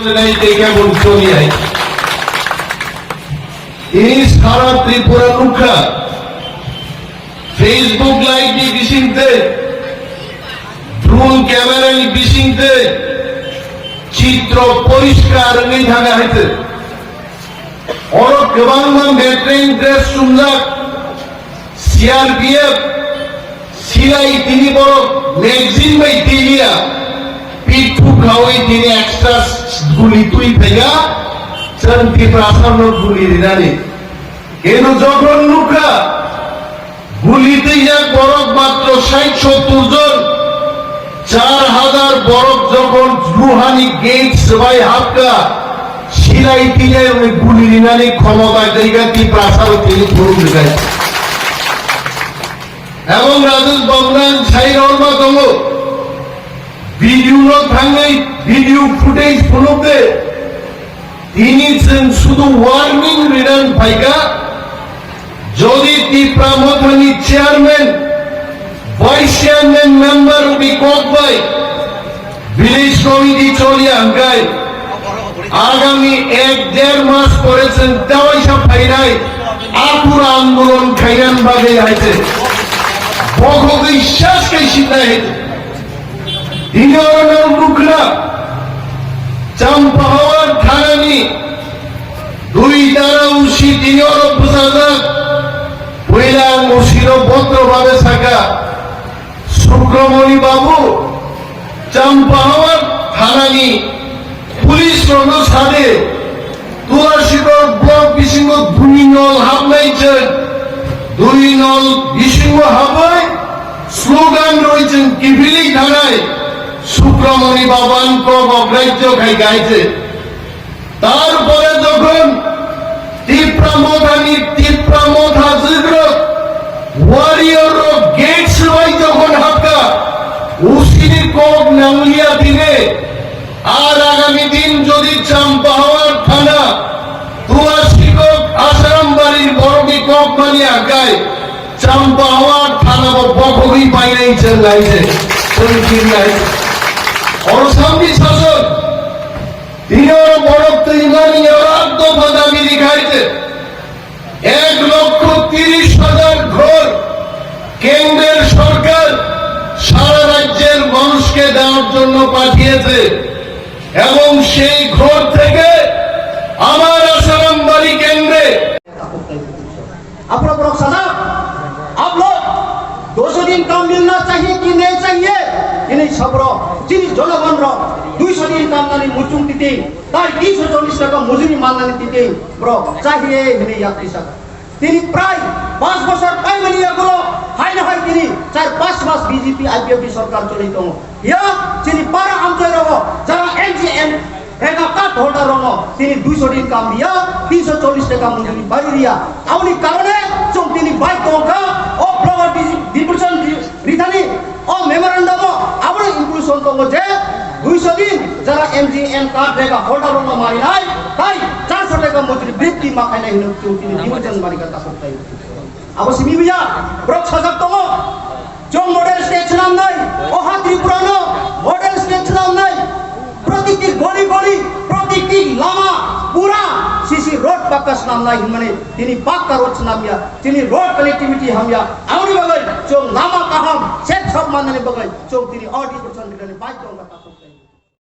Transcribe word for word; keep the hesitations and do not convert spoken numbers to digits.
Nai tei khe bo choli hai. Ini sara Tripura nukha. Facebook live ni bisingtwi, drone camera ni bisingtwi chitro poriskar wngwi thanga hai twi. Oro kwbangma veteran dress chumjak, C R P F, silai tini borok magazine bai tiliya, pithu khaui tini extra guli twi phaikha, chwng Tiprasano guli rinani. Kintu jokhon nukha, guli twijak borok matro sait sottur jon, char hajar borok jokhon luhani gate swbai hapkha, silai tinai wngwi guli rinani khomota twiga Tiprasarok tini phuruk rwkha. Ebong Rajesh Bognan sai rwma tongo, video no thangwi video footage phunukde, tini chwng sudu warning rinan phaikha, jodi Tipra Mothani chairman, vice chairman member rokni kok bai village committee choliya hwnkhe, agami ek der mas pore chwng tewaisa phainai akur andolon khainan bagwi hai se bokhogwi sas khai sinai hai se. Tini oro nang nukha, Champahawar thanani dui dara usi tini oro bwsajak. Puila ang usino botro babe saka, Sukramoni babu, Champahawar thanani police rokno sade, Tulashikor block bisingo dui nol hapnai chwng, dui nol bisingo habwi slogan rwi chwng kiphilwi thanai Sukramoni Baban kok ograijo khai gaije. Tarpore jokhon Tipra Mothani Tipra Motha jwkrok warrior rok gate swbai jokhon hapkha, usini kok nangliya tine. Ar agami din jodi Champahawar thana, Tuasikok, Asaram barir borokni kok mani akai, Champahawar thana bo bokhogwi painai chwng lai se, chwng kiri lai se. Oro samni sasok, tini oro borok twi mani oro addo padabi rikhai se. এক লক্ষ তিরিশ হাজার ঘর কেন্দ্রের সরকার সারা রাজ্যের মানুষকে দেওয়ার জন্য পাঠিয়েছে এবং সেই ঘর থেকে আমার আসারাম বাড়ি কেন্দ্রে Apura borok sajak, आप लोग दो सौ दिन काम मिलना चाहिए कि नहीं चाहिए? Ini sabro, chini jonogon rok, dui sho din kam nani muchung titi, tai tin sho chollish taka mujuri mannani titi, borok chahiye hini yakti saka. Tini prai panch bochor paimani yagulo, hai na hai tini char panch mas B J P I P F T sorkar choli tongo. Ya, chini para amchai rogo, jara M G M, rega card holder rogo, tini dui sho din kam riya, tin sho chollish taka mujuri bai riya. Aboni karone, chwng tini bai tongkha, o block division rithani, o memorandum o, abono inclusion tongo je, dui sho din, jara M G M card rega holder rogo marinai, tai char sho taka mujuri britti makhainai hino chwng tini division marika tasok tai. Abo simi biya, borok sajak tongo. Chwng model state swnamnai, o ha Tripura no model state swnamnai. Protikti goli goli, protikti lama, pura C C road pakka swnamnai hinmani, tini pakka road swnamya, tini road connectivity hamya. Aboni bagwi chwng lama kaham, set sop mannani bagwi chwng tini o division bai tong.